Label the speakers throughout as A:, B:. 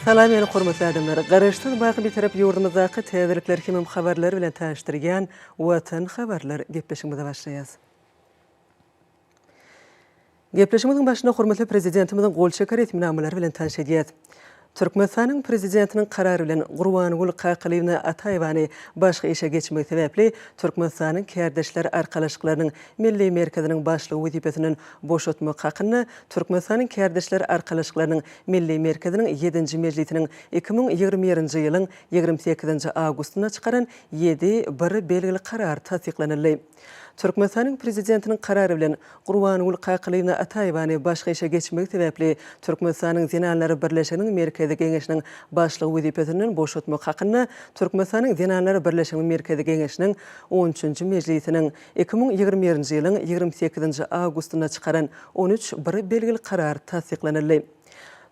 A: Salam meni hormatly adamlar! Garaşsyz baky Bitarap ýurdumyzdaky täzelikler hemem habarlar bilen tanyşdyrýan Watan habarlar gepleşigimize başlaýas. Gepleşigimiziň başynda hormatly Prezidentimiziň gol çeken resminamalary bilen tanyş edýäs. Türkmenistanyň Prezidentiniň Karary bilen Gurbangül Kakalyýewna Ataýewany başga işe geçmegi sebäpli Türkmenistanyň Kärdeşler arkalaşyklarynyň Milli merkeziniň başlygy wezipesinden boşatmak hakynda Türkmenistanyň Kärdeşler arkalaşyklarynyň Milli merkeziniň ýedinji mejlisiniň 2021-nji ýylyň 28-nji awgustynda çykaran ýedi, bir belgili Karary tassyklanyldy. Türkmenistanyň Prezidentiniň Karary bilen Gurbangül Kakalyýewna Ataýewany başga işe geçmegi sebäpli Türkmenistanyň Zenanlar birleşiginiň Merkezi Geňeşiniň başlygy wezipesinden boşatmak hakynda Türkmenistanyň Zenanlar birleşiginiň Merkezi Geňeşiniň on üçünji mejlisiniň 2021-nji ýylyň 28-nji awgustynda çykaran 13 bir belgili Karary tassyklanyldy.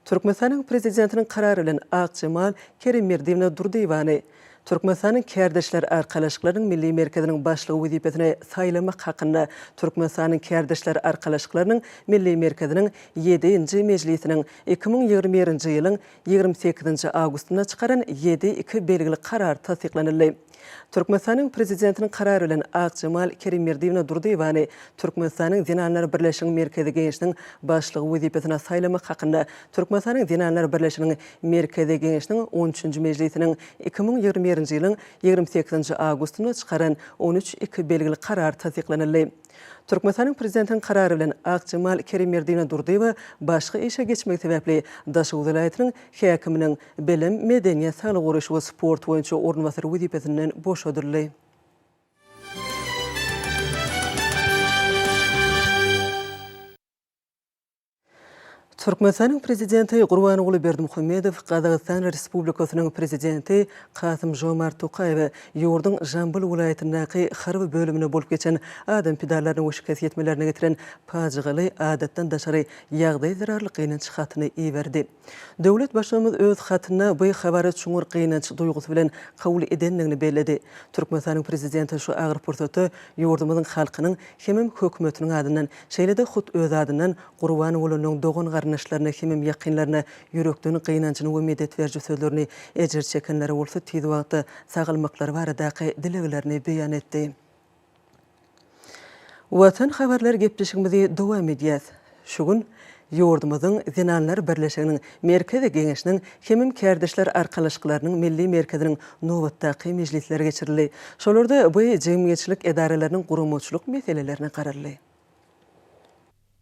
A: Türkmenistanyň Prezidentiniň Karary bilen Akjemal Kerimberdiýewna Durdyýewany Türkmenistanyň Kärdeşler arkalaşyklarynyň Milli merkeziniň başlygy wezipesine saýlamak hakynda Türkmenistanyň Kärdeşler arkalaşyklarynyň Milli merkeziniň ýedi-nji mejlisiniň 2021-nji ýylyň 28-nji awgustynda çykaran ýedi, iki belgili Karary tassyklanyldy. Türkmenistanyň Prezidentiniň Karary bilen Akjemal Kerimberdiýewna Durdyýewany Türkmenistanyň Zenanlar birleşiginiň Merkezi Geňeşiniň başlygy wezipesine saýlamak hakynda Türkmenistanyň Zenanlar birleşiginiň Merkezi Geňeşiniň on üçünji mejlisiniň 2021-nji ýylyň 28-nji awgustynda çykaran 13 iki belgili Karary tassyklanyldy. Türkmenistanyň Prezidentiniň Karary bilen Akjemal Kerimberdiýewna Durdyýewa başga işe geçmegi sebäpli Daşoguz welaýatynyň häkiminiň bilim, medeniýet, saglygy goraýyş we sport boýunça orunbasary wezipesinden boşadyldy. Türkmenistanyň Prezidenti Gurbanguly Berdimuhamedow Gazagystan Respublikasynyň Prezidenti Kasym-Žomart Tokaýewe ýurduň Žambyl welaýatyndaky harby bölüminde bolup geçen adam pidalaryna we şikes ýetmelerine getiren pajygaly adatdan daşary ýagdaý zerarly gynanç hatyny iberdi. Döwlet Baştutanymyz öz hatynda bu habary çuňňur gynanç duýgusy bilen kabul edendigini belledi. Türkmenistanyň Prezidenti şu agyr pursatda ýurdumyzyň halkynyň hemem Hökümetiniň adyndan, şeýle-de hut öz adyndan gurban bolanyň dogan-garyndaşlaryna hemem ýakynlaryna ýürekden gynanjyny we medet beriji sözlerini, ejir çekenlere bolsa tiz wagtda sagalmaklary baradaky dileglerini beýan etdi. Watan habarlar gepleşigimizi dowam edýäs. Şu gün ýurdumyzyň Zenanlar birleşiginiň Merkezi Geňeşiniň hemem Kärdeşler arkalaşyklarynyň Milli merkeziniň nobatdaky mejlisleri geçirildi. Şolarda bu jemgyýetçilik edaralarynyň guramaçylyk meselelerine garaldy.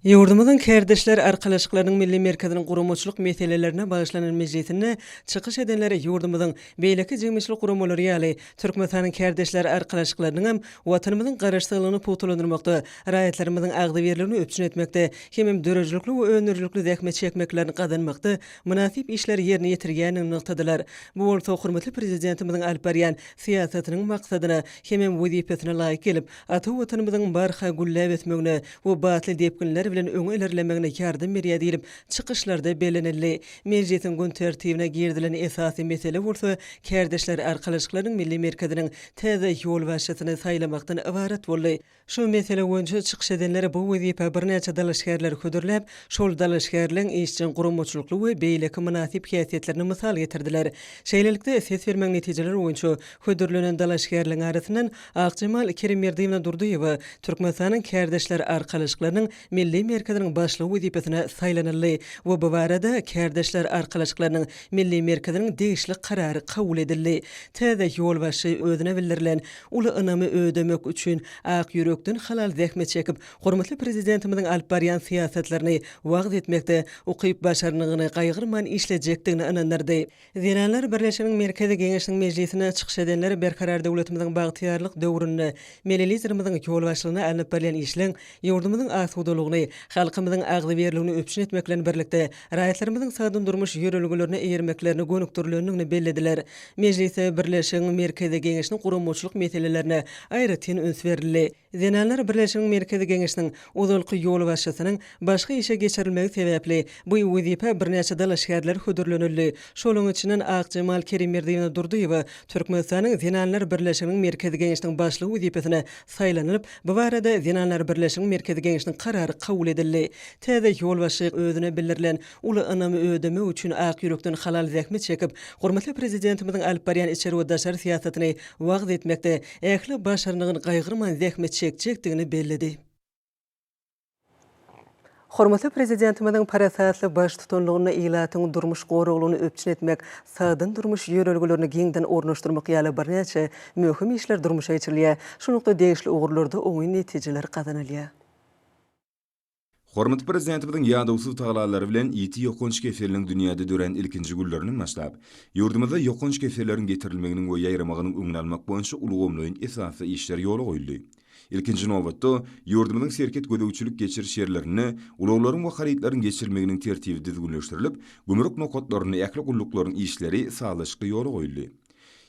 A: Ýurdumyzyň Kärdeşler arkalaşyklarynyň Milli merkeziniň guramaçylyk meselelerine bagyşlanan mejlisinde çykyş edenler ýurdumyzyň beýleki jemgyýetçilik guramalary ýaly, Türkmenistanyň Kärdeşler arkalaşyklarynyňam Watanymyzyň Garaşsyzlygyny pugtalandyrmakda, raýatlarymyzyň agzybirligini üpjün etmekde hemem döredijilikli we öndürijilikli zähmet çekmeklerini gazanmakda mynasyp işleri ýerine ýetirýändigini nygtadylar. Bu bolsa hormatly Prezidentimiziň alyp barýan syýasatynyň maksadyna hemem wezipesine laýyk gelip, ata Watanymyzyň barha gülläp ösmegine we batly depginler bilen öňe ilerlemegine ýardam berýär diýlip, çykyşlarda bellenildi. Mejlisiň gün tertibine girizilen esasy mesele bolsa Kärdeşler arkalaşyklarynyň Milli merkeziniň täze ýolbaşçysyny saýlamakdan ybarat boldy. Şu mesele boýunça çykyş edenler bu wezipä birnäçe dalaşgärleri hödürläp, şol dalaşgärleň işjeň guramaçylykly we beýleki mynasyp häsiýetlerini mysal getirdiler. Şeýlelikde, ses bermegiň netijeleri boýunça hödürlenen dalaşgärleň arasyndan Akjemal Kerimberdiýewna Durdyýewa Türkmenistanyň Kärdeşler arkalaşyklarynyň Milli merkeziniň başlygy wezipesine saýlanyldy we bu barada Kärdeşler arkalaşyklarynyň Milli merkeziniň degişli Karary kabul edildi. Täze ýolbaşçy özüne bildirilen uly ynamy ödemek üçin ak ýürekden halal zähmet çekip, hormatly Prezidentimiziň alyp barýan syýasatlaryny wagyz etmekde ukyp-başarnygyny gaýgyrman işlejekdigine ynandyrdy. Zenanlar birleşiginiň Merkezi Geňeşiniň mejlisinde çykyş edenler Berkarar döwletimiziň bagtyýarlyk döwründe Milli Liderimiziň ýolbaşçylygynda alnyp barylýan işleň ýurdumyzyň asudalygyny, halkymyzyň agzybirligini üpjün etmek bilen birlikde, raýatlarymyzyň sagdyn durmuş ýörelgelerine eýermeklerine gönükdirilendigini bellediler. Mejlisde birleşigiň Merkezi Geňeşiniň guramaçylyk meselelerine aýratyn üns berildi. Zenanlar birleşiginiň Merkezi Geňeşiniň ozalky ýolbaşçysynyň başga işe geçirilmegi sebäpli, bu wezipä birnäçe dalaşgärler hödürlenildi. Şolaryň içinden Akjemal Kerimberdiýewna Durdyýewa Türkmenistanyň Zenanlar birleşiginiň Merkezi Geňeşiniň başlygy wezipesine saýlanylyp, bu barada Zenanlar birleşiginiň Merkezi Geňeşiniň karary kabul edildi. Täze ýolbaşçy özüne bildirilen uly ynamy ödemek üçin ak ýürekden halal zähmet çekip, hormatly Prezidentimiziň alyp barýan içeri we daşary syýasatyny wagyz etmekde ähli başarnygyny gaýgyrman zähmet çekjekdigini belledi. Hormatly Prezidentimiziň parasatly baştutanlygynda ilatyň durmuş goraglygyny üpjün etmek, sagdyn durmuş ýörelgelerini giňden ornaşdyrmak ýaly birnäçe möhüm işler durmuşa geçirilýär. Şunlukda degişli ugurlarda oňyn netijeler gazanylýar.
B: Hormatly Prezidentimiziň ýadawsyz tagallalary bilen ýiti ýokanç keseliniň dünýäde dörän ilkinji günlerinden başlap, ýurdumyzda ýokanç keselleriň getirilmeginiň we ýaýramagynyň öňüni almak boýunça ulgamlaýyn esasda işler ýola goýuldy. Ilkinji nobatda, ýurdumyzyň serhet gözegçilik-geçiriş ýerlerinde ulaglaryň we harytlaryň geçirilmeginiň tertibi düzgünleşdirilip, gümrük nokatlarynda ähli gulluklaryň işleri sazlaşykly ýola goýuldy.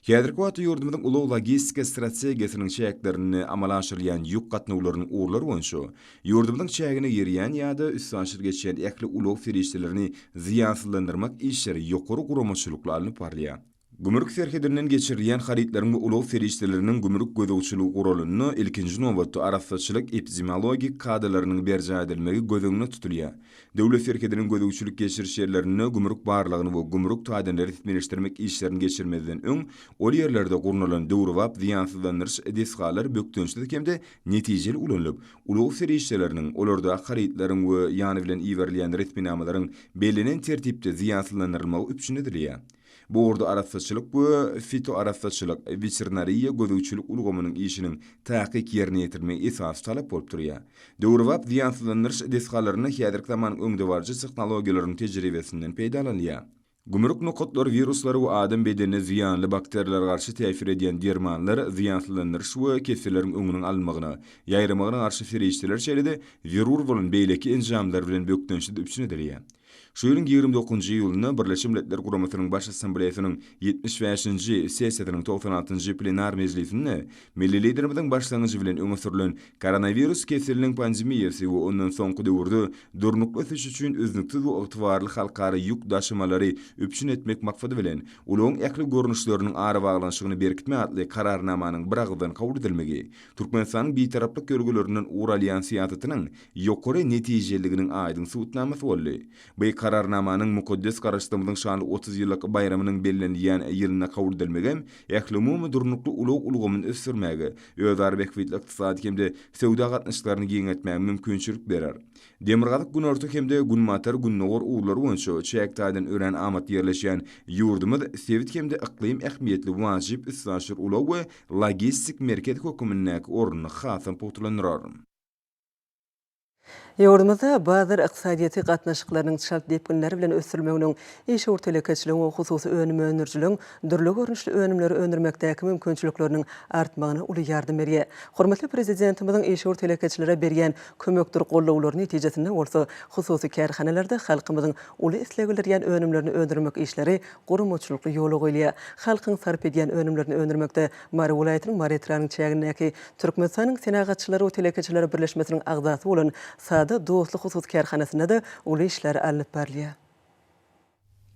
B: Häzirki wagtda ýurdumyzyň ulag-logistika strategiýasynyň çäklerinde amala aşyrylýan ýük gatnawlarynyň ugurlary boýunça ýurdumyzyň çägine girýän ýa-da üstaşyr geçýän ähli ulag serişdelerini zyýansyzlandyrmak işleri ýokary guramaçylykly alnyp barylýar. Gümrük serhedinden geçirilýän harytlaryň we ulag serişdeleriniň gümrük gözegçiligi guralanda, ilkinji nobatda, arassaçylyk-epidemiologik kadalarynyň berjaý edilmegi göz öňünde tutulýar. Döwlet serhediniň gözegçilik-geçiriş ýerlerinde gümrük barlagyny we gümrük taýdan resmileşdirmek işlerini geçirmezden öň, ol ýerlerde gurnalan döwrebap zyýansyzlandyryş desgalar bökdençsiz hem-de netijeli ulanylyp, ulag serişdeleriniň, olardaky harytlaryň we ýany bilen iberilýän resminamalaryň bellenen tertipde zyýansyzlandyrylmagy üpjün edilýär. Bu ugurda arassaçylyk we fitoarassaçylyk, weterinariýa gözegçilik ulgamynyň işiniň takyk ýerine ýetirilmegi esasy talap bolup durýar. Döwrebap zyýansyzlandyryş desgalarynda häzirki zamanyň öňdebaryjy tehnologiýalarynyň tejribesinden peýdalanylýar. Gümrük nokatlary wiruslara we adam bedenine zyýanly bakteriýalara garşy täsir edýän dermanlar, zyýansyzlandyryş we keselleriň öňüniň alynmagyna, ýaýramagyna garşy serişdeler şeýle-de zerur bolan beýleki enjamlar bilen bökdençsiz üpjün edilýär. Şu ýylyň 29-njy iýulynda Birleşen Milletler Guramasynyň Baş Assambleýasynyň 75-nji sessiýasynyň 96-njy plenar mejlisinde milli Liderimiziň başlangyjy bilen öňe sürlen Koronawirus keseliniň pandemiýasy we ondan soňky döwürde durnukly ösüş üçin üznüksiz we ygtybarly halkara ýük daşamalary üpjün etmek maksady bilen, ulagyň ähli görnüşleriniň arabaglanyşygyny berkitmek atly Kararnamanyň biragyzdan kabul edilmegi Türkmenistanyň Bitaraplyk ýörelgelerinden ugur alýan syýasatynyň ýokary netijeliliginiň aýdyň subutnamasy boldy. Bu Kararnamanyň mukaddes Garaşsyzlygymyzyň şanly 30 ýyllyk baýramynyň bellenilýän ýylynda kabul edilmegem ählumumy durnukly ulag ulgamyny ösdürmäge, özara bähbitli ykdysady hem-de söwda gatnaşyklaryny giňeltmäge mümkinçilik berer. Demirgazyk-günorta hem-de günbatar-gündogar ugurlary boýunça çäk taýdan örän amatly ýerleşýän ýurdumyz sebit hem-de yklym ähmiýetli wajyp üstaşyr ulag we logistik merkez hökümindäki ornuny hasam pugtalandyrar.
A: Ýurdumyzda bazar ykdysadyýeti gatnaşyklarynyň çalt depginler bilen ösdürilmeginiň işewür telekeçiligiň we hususy önüm öndürijiligiň dürli görnüşli önümleri öndürmekdäki mümkinçilikleriniň artmagyna uly ýardam berýär. Hormatly Prezidentimiziň işewür telekeçilere berýän kömekdir gollawlary netijesinde bolsa hususy kärhanalarda halkymyzyň uly isleg bildirýän önümlerini öndürmek işleri guramaçylykly ýola goýulýar. Halkyň sarp edýän önümlerini öndürmekde Mary welaýatynyň Mary etrabynyň çägindäki Türkmenistanyň Senagatçylar we telekeçiler birleşmesiniň agzasy bolan Sada dostluk hususy kärhanasynda-da uly işler alnyp barylýar.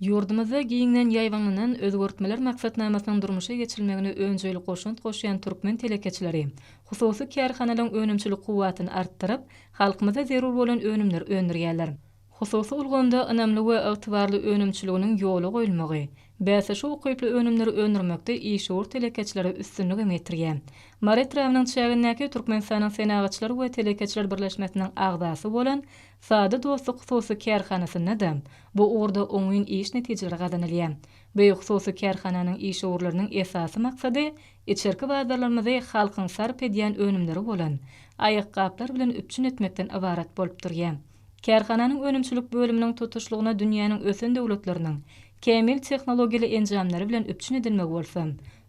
C: Ýurdumyzda giňden ýaýbaňlanan özgertmeler maksatnamasynyň durmuşa geçirilmegine önjeýli goşant goşýan türkmen telekeçileri hususy kärhanalaryň önümçilik kuwwatyny artdyryp, halkymyza zerur bolan önümleri öndürýärler. Hususy ulgamda ynamly we ygtybarly önümçiliginiň ýola goýulmagy, bäsleşige ukyply önümleri öndürmekde işewür telekeçilere üstünlik hem getirýär. Mary etrabynyň çägindäki Türkmenistanyň Senagatçylar we telekeçiler birleşmesiniň agzasy bolan Sada dostluk hususy kärhanasynda-da bu ugurda oňyn iş netijeleri gazanylýar. Bu hususy kärhananyň işewürleriniň esasy maksady içerki bazarlarymyzy halkyň sarp edýän önümleri bolan aýakgaplar bilen üpjün etmekden ybarat bolup durýar. Kärhananyň önümçilik bölüminiň tutuşlygyna dünýäniň ösen döwletleriniň kämil tehnologiýaly enjamlary bilen üpjün edilmegi bolsa,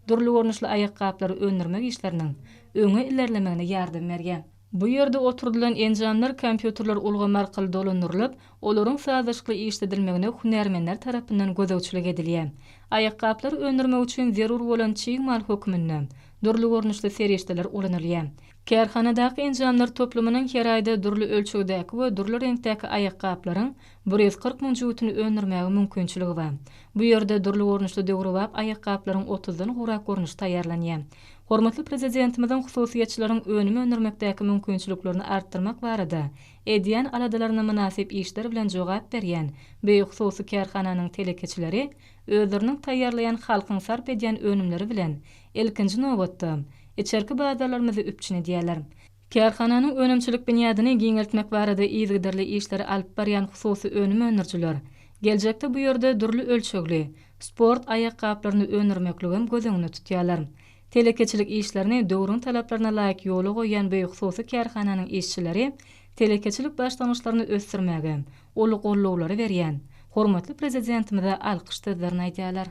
C: dürli görnüşli aýakgaplary öndürmek işleriniň öňe ilerlemegine ýardam berýär. Bu ýerde oturdylan enjamlar kompýuterler ulgamy arkaly dolandyrylyp, olaryň sazlaşykly işledilmegine hünärmenler tarapyndan gözegçilik edilýär. Aýakgaplary öndürmek üçin zerur bolan çig mal hökmünde dürli görnüşli serişdeler ulanylýar. Kärhanadaky enjamlar toplumynyň her aýda dürli ölçegdäki we dürli reňkdäki aýakgaplaryň 140 müň jübütini öndürmäge mümkinçiligi bar. Bu ýerde dürli görnüşli döwrebap aýakgaplaryň otuzdan gowrak görnüşi taýýarlanýar. Hormatly Prezidentimiziň hususyýetçileriň önüm öndürmekdäki mümkinçiliklerini artdyrmak barada edýän aladalaryna mynasyp işler bilen jogap berýän bu hususy kärhananyň telekeçileri özleriniň taýýarlaýan halkyň sarp edýän önümleri bilen, ilkinji nobatda, içerki bazarlarymyzy üpjün edýärler. Kärhananyň önümçilik binýadyny giňeltmek barada yzygiderli işleri alyp barýan hususy önüm öndürijiler, geljekde bu ýerde dürli ölçegli sport aýakgaplaryny öndürmekligem göz öňünde tutýarlar. Telekeçilik işlerini döwrüň talaplaryna laýyk ýola goýýan bu hususy kärhananyň işçileri telekeçilik başlangyçlaryny ösdürmäge uly gollawlary berýän hormatly Prezidentimize alkyş sözlerini aýdýarlar.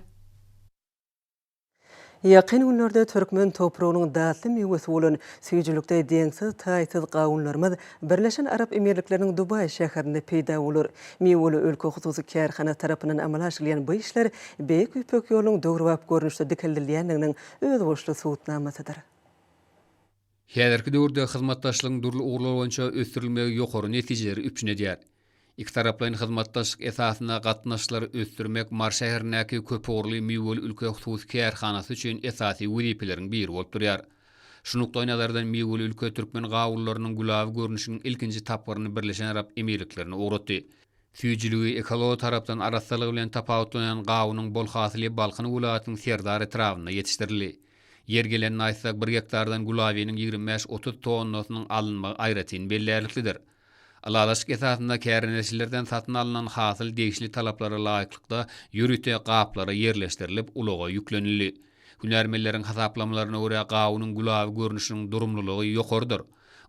A: Ýakyn günlerde türkmen topragynyň datly miwesi bolan süýjülikde deňsiz-taýsyz gawunlarymyz Birleşen Arap Emirlikleriniň Dubaý şäherinde peýda bolar. Miweli ülke hususy kärhanasy tarapyndan amala aşyrylýan bu işler Beýik Ýüpek ýolunyň döwrebap görnüşde dikeldilýändiginiň özboluşly subutnamasydyr.
D: Häzirki döwürde hyzmatdaşlygyň dürli ugurlar boýunça ösdürilmegi ýokary netijeleri üpjün edýär. Ikitaraplaýyn hyzmatdaşlyk esasynda gatnaşyklary ösdürmek Mary şäherindäki köpugurly Miweli ülke hususy kärhanasy üçin esasy wezipeleriň biri bolup durýar. Şu nukdaýnazardan Miweli ülke türkmen gawunlarynyň gülaby görnüşiniň ilkinji tapgyryny Birleşen Arap Emirliklerine ugratdy. Süýjüligi, ekologiýa tarapdan arassalygy bilen tapawutlanýan gawunyň bol hasyly Balkan welaýatynyň Serdar etrabynda ýetişdirildi. Ýeri gelende aýtsak, bir gektardan gülabynyň 25-30 tonnasynyň alynmagy aýratyn bellärliklidir. Ylalaşyk esasynda kärendeçilerden satyn alnan hasyl degişli talaplara laýyklykda ýörite gaplara ýerleşdirilip, ulaga ýüklenildi. Hünärmenleriň hasaplamalaryna görä, gawunyň gülaby görnüşiniň durumlylygy ýokarydyr.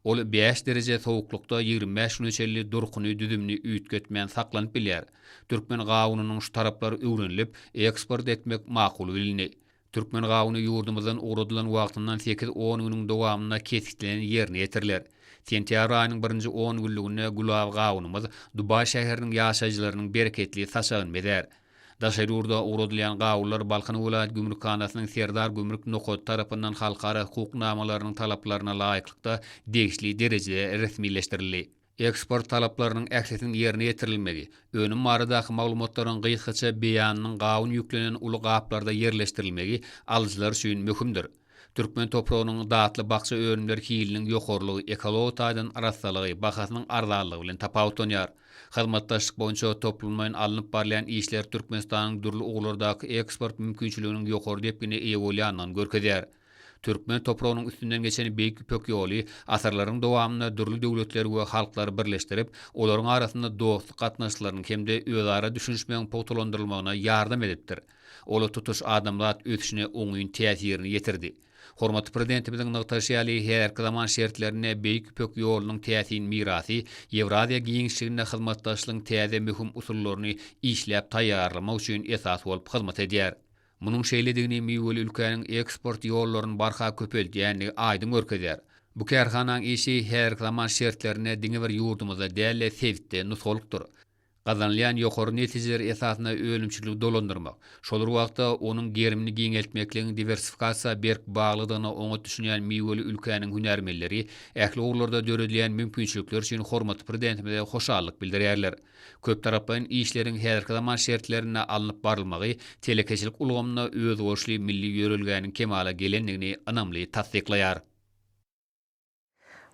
D: Ol bäş dereje sowuklykda 25 güne çenli durkuny, düzümini üýtgetmän saklanyp bilýär. Türkmen gawunynyň şu taraplary öwrenilip, eksport etmek makul bilindi. Türkmen gawuny ýurdumyzdan ugradylan wagtyndan sekiz-on günüň dowamynda kesgitlenen ýerine ýetiriler. Sentýabr aýynyň birinji on günlüginde gülaby gawunymyz Dubaý şäheriniň ýaşaýjylarynyň bereketli saçagyny bezär. Daşary ýurda ugradylýan gawunlar Balkan welaýat gümrükhanasynyň Serdar gümrük nokady tarapyndan halkara hukuk namalarynyň talaplaryna laýyklykda degişli derejede resmileşdirildi. Eksport talaplarynyň ählisiniň ýerine ýetirilmegi, önüm baradaky maglumatlaryň gysgaça beýanynyň gawun ýüklenen uly gaplarda ýerleşdirilmegi alyjylar üçin möhümdir. Türkmen topragynyň datly bakja önümler hiliniň ýokarylygy, ekologiýa taýdan arassalygy, bahasynyň arzanlygy bilen tapawutlanýar. Hyzmatdaşlyk boýunça toplumlaýyn alnyp barylýan işler Türkmenistanyň dürli ugurlardaky eksport mümkinçiliginiň ýokary depgine eýe bolýandygyny görkezýär. Türkmen topragynyň üstünden geçen Beýik Ýüpek ýoly asyrlaryň dowamynda dürli döwletleri we halklary birleşdirip, olaryň arasynda dostluk gatnaşyklarynyň hem-de özara düşünişmegiň pugtalandyrylmagyna ýardam edipdir. Ol tutuş adamzat ösüşine oňyn täsirini ýetirdi. Hormatly Prezidentimiziň nygtaşy ýaly, häzirki zaman şertlerinde Beýik Ýüpek ýolunyň täsin mirasy Ýewraziýa giňişliginde hyzmatdaşlygyň täze möhüm usullaryny işläp taýýarlamak üçin esas bolup hyzmat edýär. Munuň şeýledigini miweli ülkäniň eksport ýollaryny barha köpeldýändigi aýdyň görkezýär. Bu kärhanaň işi häzirki zaman şertlerinde diňe bir ýurdumyzda däl-de, sebitde nusgalykdyr. Gazanylýan ýokary netijeler esasynda önümçiligi dolandyrmak, şol bir wagtda onuň gerimini giňeltmekligiň diwersifikasiýa berk baglydygyna oňat düşünýän miweli ülkäniň hünärmenleri ähli ugurlarda döredilýän mümkinçilikler üçin hormatly Prezidentimize hoşallyk bildirýärler. Köptaraplaýyn işleriň häzirki zaman şertlerinde alnyp barylmagy telekeçilik ulgamynda özboluşly milli ýörelgäniň kemala gelendigini ynamly tassyklaýar.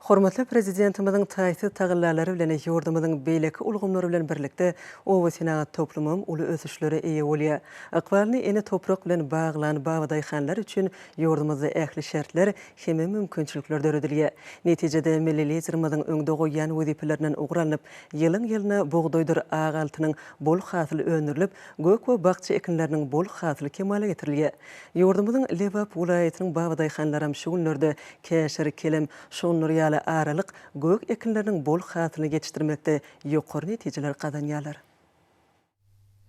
A: Hormatly Prezidentimiziň taýsyz tagallalary bilen ýurdumyzyň beýleki ulgamlary bilen birlikde oba senagat toplumam uly ösüşlere eýe bolýar. Ykbalyny ene toprak bilen baglan babadaýhanlar üçin ýurdumyzda ähli şertler hemem mümkinçilikler döredilýär. Netijede, milli Liderimiziň öňde goýýan wezipelerinden ugur alnyp, ýylyň-ýylyna bugdaýdyr ak altynyň bol hasyly öndürilip, gök we bakja ekinleriniň bol hasyly kemala getirilýär. Ýurdumyzyň Lebap welaýatynyň babadaýhanlaram şu günlerde käşir, kelem, şonlar ýaly aralyk gök ekinleriniň bol hasylyny ýetişdirmekde ýokary netijeleri gazanýarlar.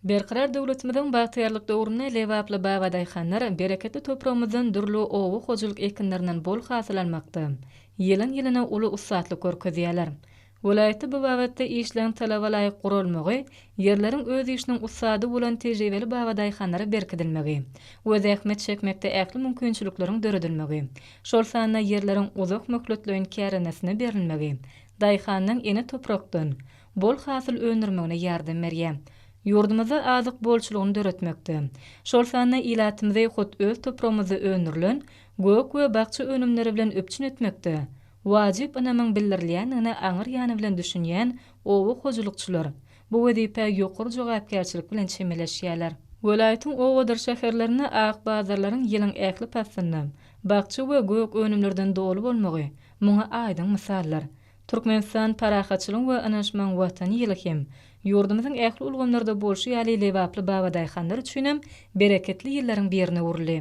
C: Berkarar döwletimiziň bagtyýarlyk döwründe lebaply babadaýhanlar bereketli topragymyzdan dürli oba hojalyk ekinlerinden bol hasyl almakda ýylyň-ýylyna uly ussatlyk görkezýärler. Welaýatda bu babatda işleriň talaba laýyk guralmagy, ýerleriň öz işiniň ussady bolan tejribeli babadaýhanlara berkidilmegi we zähmet çekmekde ähli mümkinçilikleriň döredilmegi, şol sanda ýerleriň uzak möhletleýin kärendesine berilmegi daýhanyň ene toprakdan bol hasyl öndürmegine ýardam berýär. Ýurdumyzda azyk bolçulygyny döretmekde, şol sanda ilatymyzy hut öz topragymyzda öndürilen gök we bakja önümleri bilen üpjün etmekde Wajyp ynamyň bildirilýändigine aňyr ýany bilen düşünýän oba hojalykçylar bu wezipä ýokary jogapkärçilik bilen çemeleşýärler. Welaýatyň obadyr şäherlerinde ak bazarlaryň ýylyň ähli paslynda bakja we gök önümlerden doly bolmagy muňa aýdyň mysaldyr. Türkmenistan parahatçylygyň we ynanyşmagyň Watany ýyly hem ýurdumyzyň ähli ulgamlarda bolşy ýaly lebaply babadaýhanlar üçinem bereketli ýyllaryň birine öwrüldi.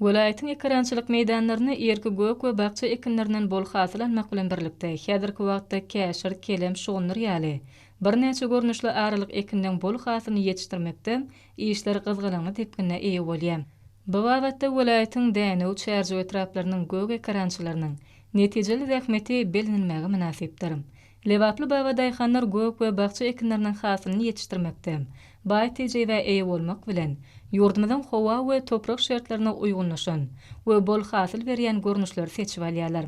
C: Welaýatyň ekerançylyk meýdanlarynda irki gök we bakja ekinlerinden bol hasyl almak bilen birlikde, häzirki wagtda käşir, kelem, şugundyr ýaly birnäçe görnüşli aralyk ekinleň bol hasylyny ýetişdirmekde işler gyzgalaňly depgine eýe bolýar. Bu babatda welaýatyň Dänew, Çärjew etraplarynyň gök ekerançylarynyň netijeli zähmeti bellenilmäge mynasypdyr. Lebaply babadaýhanlar gök we bakja ekinleriniň hasylyny ýetişdirmekde baý tejribä eýe bolmak bilen, ýurdumyzyň howa we toprak şertlerine uýgunlaşan we bol hasyl berýän görnüşleri seçip alýarlar.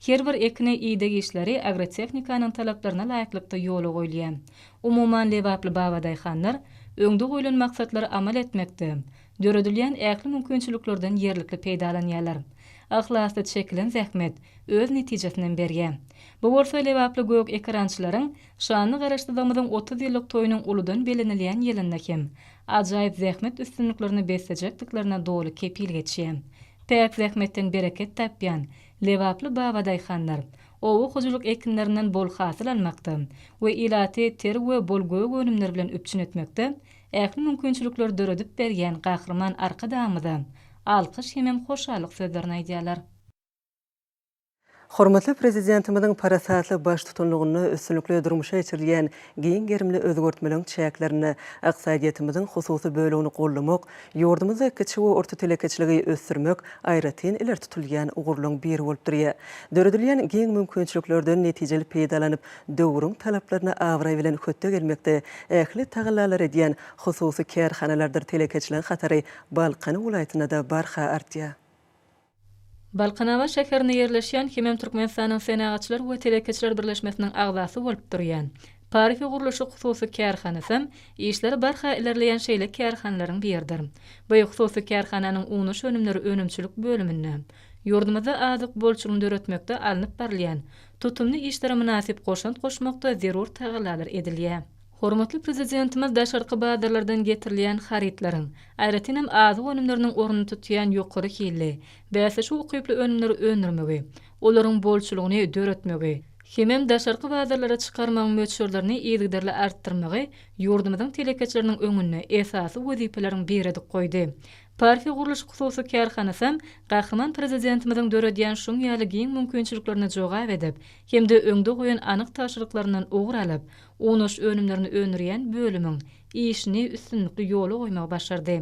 C: Her bir ekine ideg işleri agrotehnikanyň talaplaryna laýyklykda ýola goýulýar. Umuman, lebaply babadaýhanlar öňde goýlan maksatlary amal etmekde döredilýän ähli mümkinçiliklerden ýerlikli peýdalanýarlar. Yhlasly çekilen zähmet öz netijesinem berýär. Bu bolsa lebaply gök ekerançylaryň şanly Garaşsyzlygymyzyň 30 ýyllyk toýunyň uludan bellenilýän ýylynda hem ajaýyp zähmet üstünliklerine beslejekdiklerine doly kepil geçýär. Päk zähmetden bereket tapýan lebaply babadaýhanlar oba hojalyk ekinlerinden bol hasyl almakda we ilaty ter we bol gök önümler bilen üpjün etmekde ähli mümkinçilikleri döredip berýän Gahryman Arkadagymyza alkyş hemem hoşallyk sözlerini aýdýarlar.
A: Hormatly Prezidentimiziň parasatly baştutanlygynda üstünlikli durmuşa geçirilýän giň gerimli özgertmeleriň çäklerinde ykdysadyýetimiziň hususy bölegini goldamak, ýurdumyzda kiçi we orta telekeçiligi ösdürmek aýratyn ileri tutulýan ugurlaryň biri bolup durýar. Döredilýän giň mümkinçiliklerden netijeli peýdalanyp, döwrüň talaplaryna abraý bilen hötde gelmekde ähli tagallalary edýän hususy kärhanalardyr telekeçileriň hatary Balkan welaýatynda-da barha artýar.
C: Balkanabat şäherinde ýerleşýän hemem Türkmenistanyň Senagatçylar we telekeçiler birleşmesiniň agzasy bolup durýan Parfiýa gurluşyk hususy kärhanasam işleri barha ilerleýän şeýle kärhanalaryň biridir. Bu hususy kärhananyň unaş önümleri önümçilik bölüminde ýurdumyzda azyk bolçulygyny döretmekde alnyp barylýan tutumly işlere mynasyp goşant goşmakda zerur tagallalar edilýär. Hormatly Prezidentimiz daşarky bazarlardan getirilýän harytlaryň, aýratynam azyk önümleriniň ornuny tutýan ýokary hilli, bäsleşige ukyply önümleri öndürmegi, olaryň bolçulygyny döretmegi, hemem daşarky bazarlara çykarmagyň möçberlerini yzygiderli artdyrmagy ýurdumyzyň telekeçileriniň öňünde esasy wezipeleriň biri edip goýdy. Parfiýa gurluşyk hususy kärhanasam Gahryman Prezidentimiziň döredýän şuň ýaly giň mümkinçiliklerine jogap edip hem-de öňde goýan anyk tabşyryklaryndan ugur alyp, unaş önümlerini öndürýän bölümiň işini üstünlikli ýola goýmagy başardy.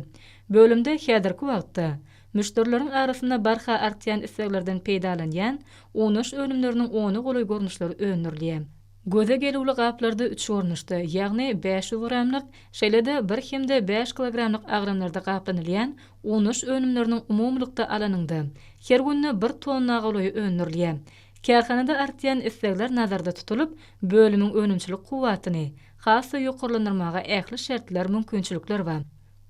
C: Bölümde häzirki wagtda müşderileriň arasynda barha artýan isleglerden peýdalanýan unaş önümleriniň ona golaý görnüşleri öndürilýär. Göze gelüwli gaplarda üç görnüşde, ýagny 500 gramlyk, şeýle-de bir hem-de bäş kilogramlyk agramlarda gaplanylýan unaş önümleriniň umumylykda alanyňda, her günde bir tonna golaýy öndürilýär. Kärhanada artýan islegler nazarda tutulyp, bölümiň önümçilik kuwwatyny has-da ýokarlandyrmaga ähli şertler, mümkinçilikler bar.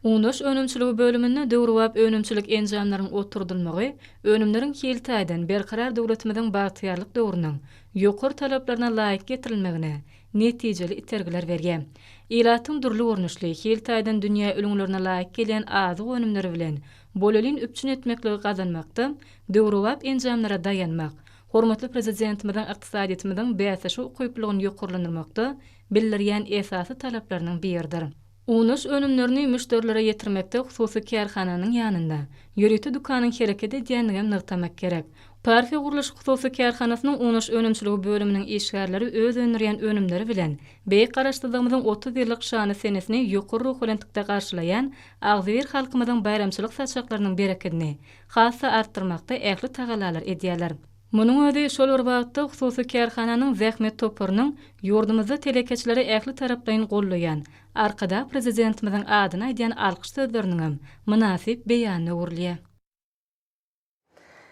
C: Unaş önümçiligi bölüminde döwrebap önümçilik enjamlaryň oturdylmagy önümleriň hil taýdan Berkarar döwletimiziň bagtyýarlyk döwrüniň ýokary talaplaryna laýyk getirilmegine netijeli itergiler berýär. Ilatyň dürli görnüşli, hil taýdan dünýä ülňülerine laýyk gelýän azyk önümleri bilen bolelin üpjün etmekligi gazanmakda döwrebap enjamlara daýanmak hormatly Prezidentimiziň ykdysadyýetimiziň bäsleşige ukyplylygyny ýokarlandyrmakda bildirýän esasy talaplarynyň biridir. Unaş önümlerini müşderilere ýetirmekde hususy kärhananyň ýanynda ýörite dükanyň hereket edýändigem nygtamak gerek. Parfiýa gurluşyk hususy kärhanasynyň unaş önümçiligi bölüminiň işgärleri öz öndürýän önümleri bilen Beýik Garaşsyzlygymyzyň 30 ýyllyk şanly senesini ýokary ruhubelentlikde garşylaýan agzybir halkymyzyň baýramçylyk saçaklarynyň berekedini has-da artdyrmakda ähli tagallalary edýärler. Munuň özi şol bir wagtda hususy kärhananyň zähmet toparynyň ýurdumyzda telekeçileri ähli taraplaýyn goldaýan Arkadag Prezidentimiziň adyna aýdýan alkyş sözleriniňem mynasyp beýanyna öwrülýär.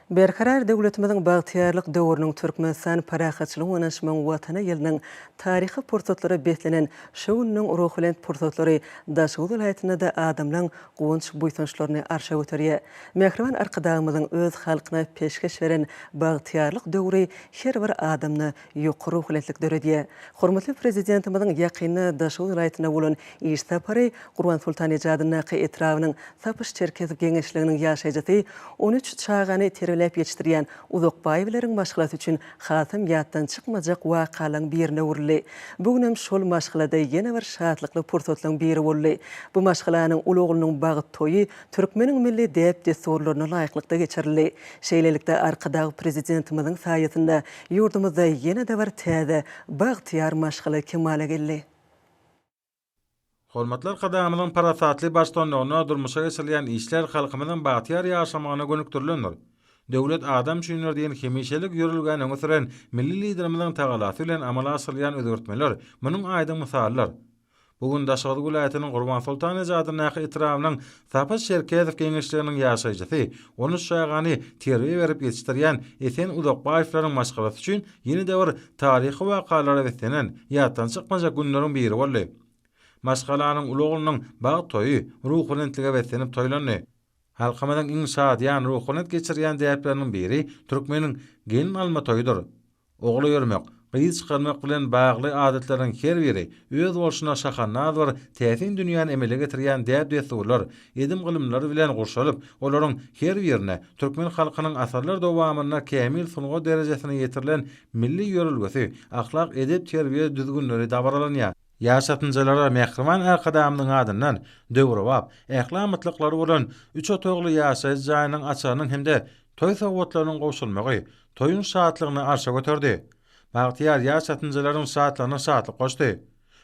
A: Berkarar döwletimiziň bagtyýarlyk döwrüniň Türkmenistan parahatçylygyň we ynanyşmagyň Watany ýylynyň taryhy pursatlara beslenen şu gününiň ruhubelent pursatlary Daşoguz welaýatynda-da adamlaň guwanç-buýsançlaryny arşa göterýär. Mähriban Arkadagymyzyň öz halkyna peşgeş beren bagtyýarlyk döwri her bir adamda ýokary ruhubelentlik döredýär. Hormatly Prezidentimiziň ýakynda Daşoguz welaýatynda bolan iş sapary Gurbansoltan eje adyndaky etrabynyň Sapyş Çerkezow geňeşliginiň ýaşaýjysy, 13 çagany terbiýeläp ýetişdirýän Uzakbaýewleriň maşgalasy üçin hasam ýatdan çykmajak wakalaryň birine öwrüldi. Bu günem şol maşgalada ýene bir şatlykly pursatlaryň biri boldy. Bu maşgalanyň uly oglunyň bagt toýy türkmeniň milli däp-dessurlaryna laýyklykda geçirildi. Şeýlelikde, Arkadag Prezidentimiziň saýasynda ýurdumyzda ýene-de bir täze, bagtyýar maşgala kemala geldi.
E: Hormatly Arkadagymyzyň parasatly baştutanlygynda durmuşa geçirilýän işler halkymyzyň bagtyýar ýaşamagyna gönükdirilendir. Döwlet adam üçindir diýen hemişelik ýörelgäni öňe süren Milli Liderimiziň tagallasy bilen amala aşyrylýan özgertmeler munuň aýdyň mysalydyr. Bu gün Daşoguz welaýatynyň Gurbansoltan eje adyndaky etrabynyň Sapa Çerkezow geňeşliginiň ýaşaýjysy, on üç çagany terbiýe berip ýetişdirýän Esen Uzakbaýewleriň maşgalasy üçin ýene-de bir taryhy wakalara beslenen, ýatdan çykmajak günleriň biri boldy. Maşgalanyň uly oglunyň bagt toýy ruhubelentlige beslenip toýlandy. Halkymyzyň iň şadyýan, ruhubelent geçirýän däpleriniň biri türkmeniň gelin alma toýudyr. Ogul öýermek, gyz çykarmak bilen bagly adatlaryň her biri öz bolşuna şahandaz bir täsin dünýäni emele getirýän däp-dessurlar, edim-gylymlar bilen gurşalyp, olaryň her birinde türkmen halkynyň asyrlar dowamynda kämil sungat derejesine ýetirilen milli ýörelgesi, ahlak-edep-terbiýe düzgünleri dabaralanýar. Ýaş çatynjalara mähriban Arkadagymyzyň adyndan döwrebap, ähli amatlyklary bolan üç otagly ýaşaýyş jaýynyň açarynyň hem-de toý sowgatlarynyň gowşurylmagy toýuň şatlygyny arşa göterdi. Bagtyýar ýaş çatynjalaryň şatlygyna şatlyk goşdy.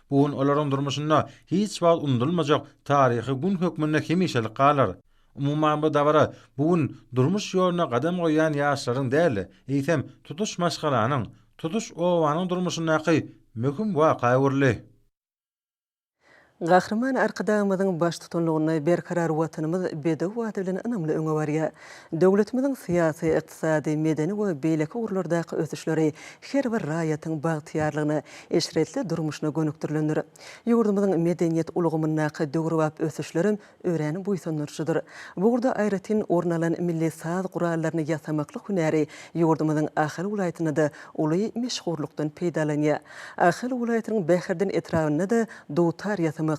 E: Bu gün olaryň durmuşynda hiç wagt unudylmajak taryhy gün hökmünde hemişelik galar. Umuman bu dabara bu gün durmuş ýoluna gadam goýýan ýaşlaryň däl-de, eýsem, tutuş maşgalanyň, tutuş obanyň durmuşyndaky möhüm waka öwrüldi.
A: Gahryman Arkadagymyzyň baştutanlygynda berkarar Watanymyz bedew bady bilen ynamly öňe barýar. Döwletimiziň syýasy, ykdysady, medeni we beýleki ugurlardaky ösüşleri her bir raýatyň bagtyýarlygyna, eşretli durmuşyna gönükdirilendir. Ýurdumyzyň medeniýet ulgamyndaky döwrebap ösüşlerem örän buýsandyryjydyr. Bu ugurda aýratyn orun alan milli saz gurallaryny ýasamaklyk hünäri ýurdumyzyň Ahal welaýatynda-da uly meşhurlykdan peýdalanýar. Ahal welaýatynyň Bäherden etrabynda-da dutar ýasamakda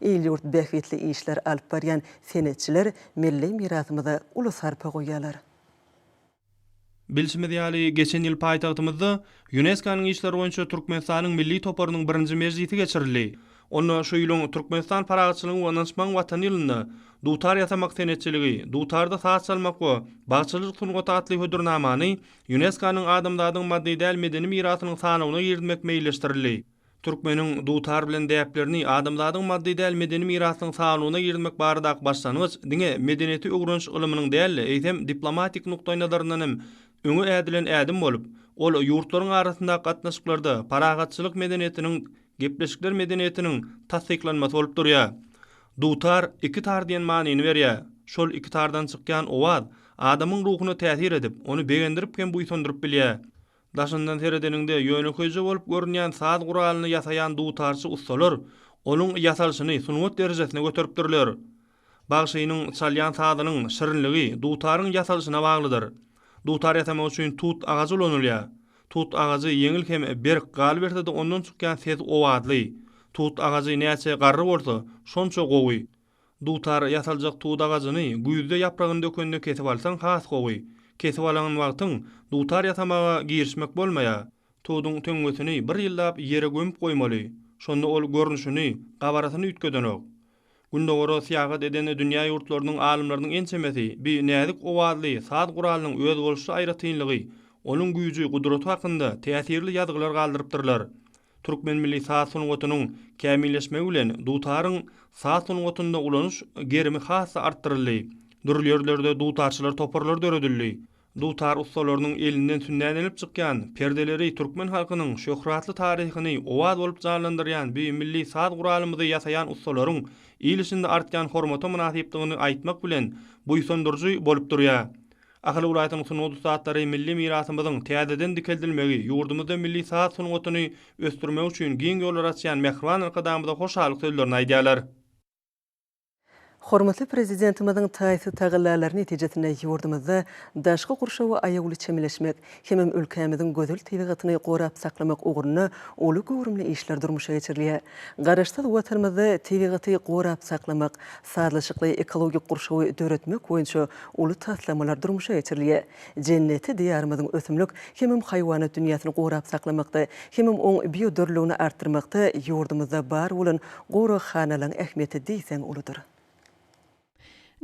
A: il-ýurt bähbitli işler alyp barýan senetçiler milli mirasymyza uly sarpa goýýarlar.
F: Bilşimiz ýaly, geçen ýyl paýtagtymyzda ÝUNESKO-nyň işleri boýunça Türkmenistanyň milli toparynyň birinji mejlisi geçirildi. Onda şu ýylyň Türkmenistan parahatçylygyň we ynanyşmagyň Watany ýylynda dutar ýasamak senetçiligi, dutarda saz çalmak we bagçylyk sungaty atly hödürnamany ÝUNESKO-nyň adamzadyň maddy däl medeni mirasynyň sanawyna girizmek meýilleşdirildi. Türkmeniň dutar bilen däplerini adamzadyň maddy däl medeni mirasynyň sanawyna girizmek baradaky başlangyç diňe medeniýeti öwreniş ylymynyň däl-de, eýsem, diplomatik nukdaýnazaryndan hem öňe ädilen ädim bolup, ol ýurtlaryň arasyndaky gatnaşyklarda parahatçylyk medeniýetiniň, gepleşikler medeniýetiniň tassyklanmasy bolup durýar. Dutar iki tar diýen manyny berýär. Şol iki tardan çykýan owaz adamyň ruhuna täsir edip, ony begendirip hem buýsandyryp bilýär. Daşyndan seredeniňde ýönekeýje bolup görünýän saz guralyny ýasaýan dutarçy ussalar onuň ýasalşyny sungat derejesine göteripdirler. Bagşynyň çalýan sazynyň şirinligi dutaryň ýasalşyna baglydyr. Dutar ýasamak üçin tut agajy ulanylýar. Tut agajy ýeňil hem berk, galyberse-de ondan çykýan ses owazly. Tut agajy näçe garry bolsa, şonça gowy. Dutar ýasaljak tut agajyny güýzde ýapragyny dökende kesip alsaň has gowy. Kesip alan wagtyň dutar ýasamaga girişmek bolmaýar. Tuduň töňňesini bir ýyllap ýere gömüp goýmaly. Şonda ol görnüşini, gabarasyny üýtgedenok. Gündogara syýahat eden dünýä ýurtlarynyň alymlarynyň ençemesi bi näzik owazly saz guralynyň özboluşly aýratynlygy, onuň güýji, gudraty hakynda täsirli ýazgylar galdyrypdyrlar. Türkmen milli saz sungatynyň kämilleşmegi bilen dutaryň saz sungatynda ulanyş gerimi has-da artdyryldy. Dürli ýerlerde dutarçylar toparlary döredildi. Dutar ussalarynyň elinden sünnälenip çykýan perdeleri türkmen halkynyň şöhratly taryhyny owaz bolup janlandyrýan bu milli saz guralymyzy ýasaýan ussalaryň il içinde artýan hormata mynasypdygyny aýtmak bilen buýsandyryjy bolup durýar. Ahal welaýatynyň sungat ussatlary milli mirasymyzyň täzeden dikeldilmegi ýurdumyzda milli saz sungatyny ösdürmek üçin giň ýollar açýan mähriban Arkadagymyza hoşallyk sözlerini aýdýarlar.
A: Hormatly Prezidentimiziň taýsyz tagallalary netijesinde ýurdumyzda daşky gurşawa aýawly çemeleşmek hemem ülkämiziň gözel tebigatyny gorap saklamak ugrunda uly göwrümli işler durmuşa geçirilýär. Garaşsyz Watanymyzda tebigaty gorap saklamak, sazlaşykly ekologik gurşawy döretmek boýunça uly taslamalar durmuşa geçirilýär. Jenneti Diýarymyzyň ösümlik hemem haýwanat dünýäsini gorap saklamakda hemem oň biodürlüligini artdyrmakda ýurdumyzda bar bolan goraghanalaryň ähmiýeti diýseň uludyr.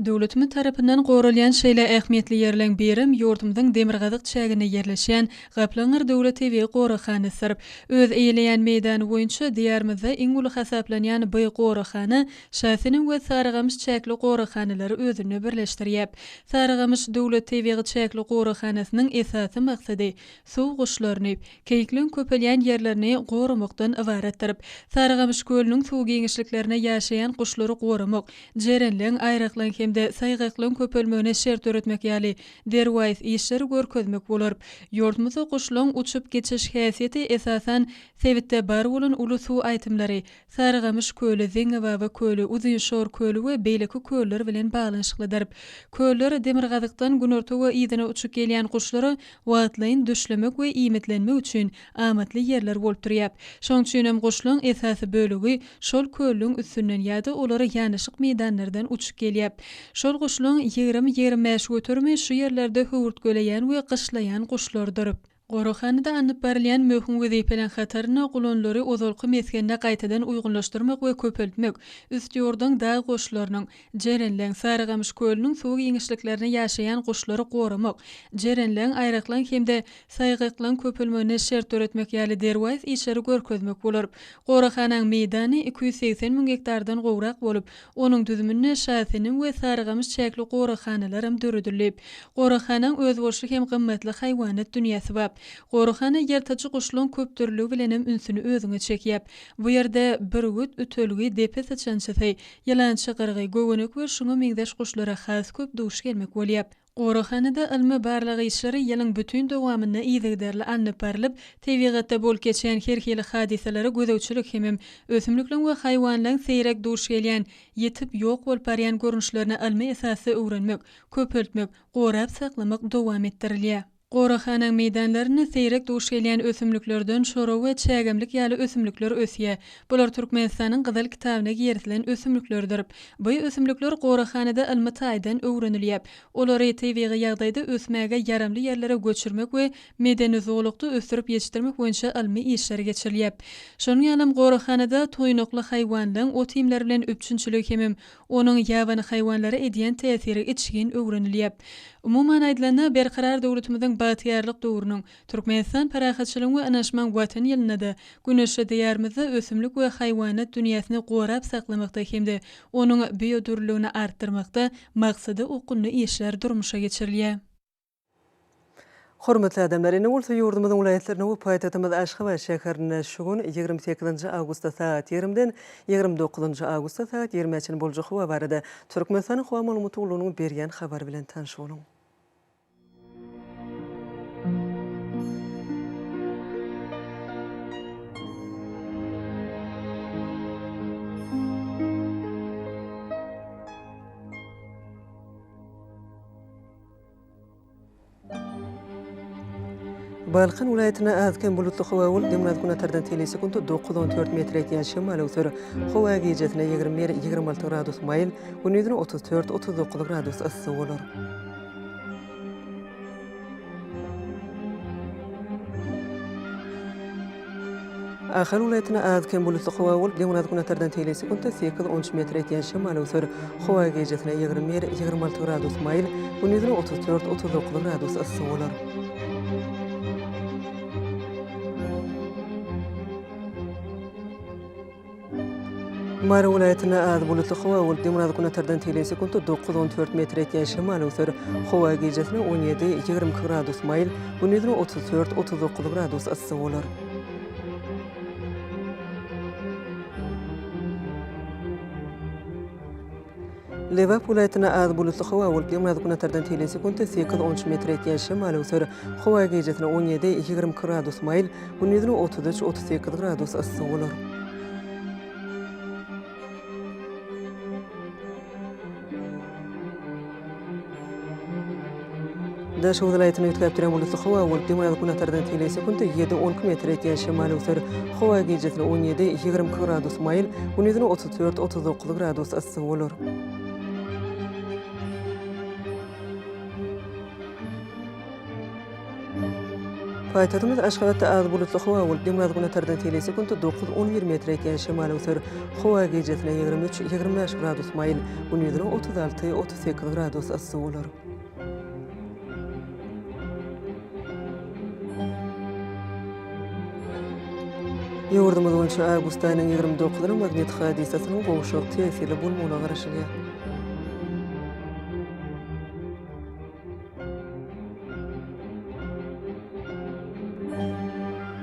C: Döwletimiz tarapyndan goralýan şeýle ähmiýetli ýerleň birem ýurdumyzyň demirgazyk çäginde ýerleşýän Gaplaňgyr döwlet tebigy goraghanasydyr. Öz eýeleýän meýdany boýunça Diýarymyzda iň uly hasaplanýan by goraghana Şasenem we Sarygamyş çäkli goraghanalary özünde birleşdirýär. Sarygamyş döwlet tebigy çäkli goraghanasynyň esasy maksady suw guşlaryny, keýikleň köpelýän ýerlerini goramakdan ybaratdyr. Sarygamyş kölüniň suw giňişliklerinde ýaşaýan guşlary goramak, jerenleň, aýraklaň hem-de saýgaklaň köpelmegine şert döretmek ýaly derwaýys işleri görkezmek bolar. Ýurdumyzda guşlaň uçup geçiş häsiýeti esasan sebitde bar bolan uly suw aýtymlary, Sarygamyş köli, Zeňňibaba köli, Uzynşor köli we beýleki köller bilen baglanyşyklydyr. Köller demirgazykdan günorta we yzyna uçup gelýän guşlara wagtlaýyn düşlemek we iýmitlenmek üçin amatly ýerler bolup durýar. Şonuň üçinem guşlaň esasy bölegi şol köllüň üstünden ýa-da olara ýanaşyk meýdanlardan uçup gelýär. Şol guşlaň 20-25 göterimi şu ýerlerde höwürtgeleýän we gyşlaýan guşlardyr. Goraghanada alnyp barylýan möhüm wezipeleriň hatarynda gulanlary ozalky mesgenine gaýtadan uýgunlaşdyrmak we köpeltmek, Üstýurduň dag goşlarynyň, Jerenleň, Sarygamyş kölüniň suw giňişliklerinde ýaşaýan guşlary goramak, jerenleň, aýraklaň hem-de saýgaklaň köpelmegine şert döretmek ýaly derwaýys işleri görkezmek bolar. Goraghanaň meýdany 280 müň gektardan gowrak bolup, Onuň düzüminde Şasenem we Sarygamyş çäkli goraghanalaram döredildi. Goraghanaň özboluşly hem gymmatly haýwanat dünýäsi bar. Goraghana ýyrtyjy guşlaryň köpdürlüligi bilenem ünsüni özüňe çekýär. Bu ýerde bürgüt, ütelgi, depe syçançysy, ýylançy gyrgy, göwenek we şuňa meňzeş guşlara has köp duş gelmek bolýar. Goraghanada ylmy-barlag işleri ýylyň bütin dowamynda yzygiderli alnyp barlyp, tebigatda bolup geçýän her hili hadysalara gözegçilik hemem ösümlikleriň we haýwanlaryň seýrek duş gelýän, ýitip, ýok bolup barýan görnüşlerini ylmy esasda öwrenmek, köpeltmek, gorap saklamak dowam etdirilýär. Goraghanaň meýdanlarynda seýrek duş gelýän ösümliklerden çora we çägemlik ýaly ösümlikler ösýär. Bular Türkmenistanyň Gyzyl kitabyna girizilen ösümliklerdir. Bu ösümlikler goraghanada ylmy taýdan öwrenilýär. Olary tebigy ýagdaýda ösmäge ýaramly ýerlere göçürmek we medeni zolakda ösdürip ýetişdirmek boýunça ylmy işler geçirilýär. Şonuň ýalam goraghanada toýnakly haýwanlaryň ot-iýmler bilen üpjünçiligi hemem Onuň ýabany haýwanlara edýän täsiri içgin öwrenilýär. Umuman aýdylanda, Berkarar döwletimiziň bagtyýarlyk döwrüniň, Türkmenistan parahatçylygyň we ynanyşmagyň Watany ýylynda-da güneşli Diýarymyzda ösümlik we haýwanat dünýäsini gorap saklamakda hem-de onuň biodürlüligini artdyrmakda maksada okgunly işler durmuşa geçirilýär.
A: Hormatly adamlar, indi bolsa ýurdumyzyň welaýatlarynda we paýtagtymyz Aşgabat şäherinde şu gün, 28 nji awgustda sagat 20-den 29 njy awgustda sagat 20-ä çenli boljak howa barada Türkmenistanyň Howa maglumat gullugynyň berýän habary bilen tanyş boluň. Balkan welaýatynda az-kem bulutly howa bolup, demirgazyk-günortadan telim sekuntda dokuz-on dört metre ýetýän şemal öwser. Howa gijesine 21, 26 gradus maýyl, gündizine 34, 39 gradus yssy bolar. Ahal welaýatynda az-kem bulutly howa bolup, demirgazyk-günortadan telim sekuntda sekiz-on üç metre ýetýän şemal öwser. Howa gijesine 21, 26 gradus maýyl, gündizine 34, 39 gradus yssy bolar. Mary welaýatynda az bulutly howa bolup, demirgazyk-günortadan tegelek sekuntda dokuz-on dört metr etýän şemal öwser. Howa gijesine 17, 22 gradus maýyl, gündizine 34, 39 gradus yssy bolar. Lebap welaýatynda az bulutly howa bolup, demirgazyk-günortadan tegelek sekuntda sekiz-on üç metr etýän şemal öwser. Howa gijesine 17, 22 gradus maýyl, gündizine 33, 38 gradus yssy bolar. Daşoguz welaýatynda üýtgäp durýan bulutly howa bolup, demirgazyk-günortadan tegelek sekuntda ýedi-on iki metr etýän şemal öwser. Howa gijesine 17, 22 gradus maýyl, gündizine 34, 39 gradus yssy bolar. Paýtagtymyz Aşgabatda az bulutly howa bolup, demirgazyk-günortadan tegelek sekuntda dokuz-on bir metr etýän şemal öwser. Howa gijesine 23, 25 gradus maýyl, gündizine 36, 38 gradus yssy bolar. Ýurdumyz boýunça awgust aýynyň 29-na magnit hadysasynyň gowşak täsirli bolmagyna garaşylýar.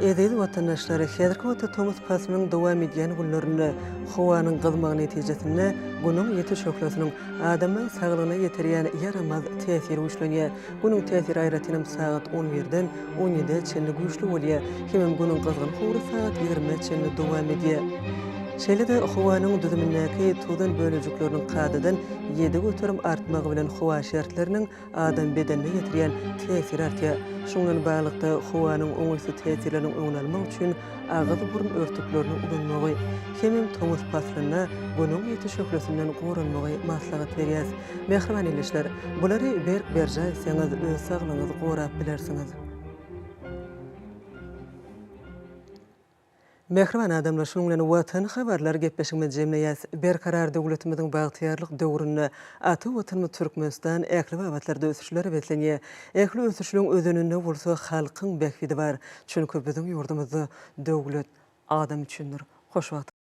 A: Eziz watandaşlar, häzirki wagtda tomus paslynyň dowam edýän günlerinde howanyň gyzmagy netijesinde Günüň ýiti şöhlesiniň adamlaryň saglygyna ýetirýän ýaramaz täsiri güýçlenýär. Günüň täsiri aýratynam sagat on birden on ýedä çenli güýçli bolýar. Hemem Günüň gyzgyn howry sagat ýigrimä çenli dowam edýär. Şeýle-de howanyň düzümindäki tozan bölejikleriniň kadadan 7% artmagy bilen howa şertleriniň adam bedenine ýetirýän täsiri artýar. Şunuň bilen baglylykda, howanyň oňaýsyz täsirleriniň öňüni almak üçin agyz-burun örtüklerini ulanmagy hemem tomus paslynda Günüň ýiti şöhlesinden goranmagy maslahat berýäris. Mähriban ildeşler, bulary berk berjaý etseňiz, öz saglygyňyzy gorap bilersiňiz. Mähriban adamlar, şunuň bilen Watan habarlar gepleşigimizi jemleýäs. Berkarar döwletimiziň bagtyýarlyk döwründe ata Watanymyz Türkmenistan ähli babatlarda ösüşlere beslenýär. Ähli ösüşleň özeninde bolsa halkyň bähbidi bar. Çünki biziň ýurdumyzda döwlet adam üçindir. Hoş wagt.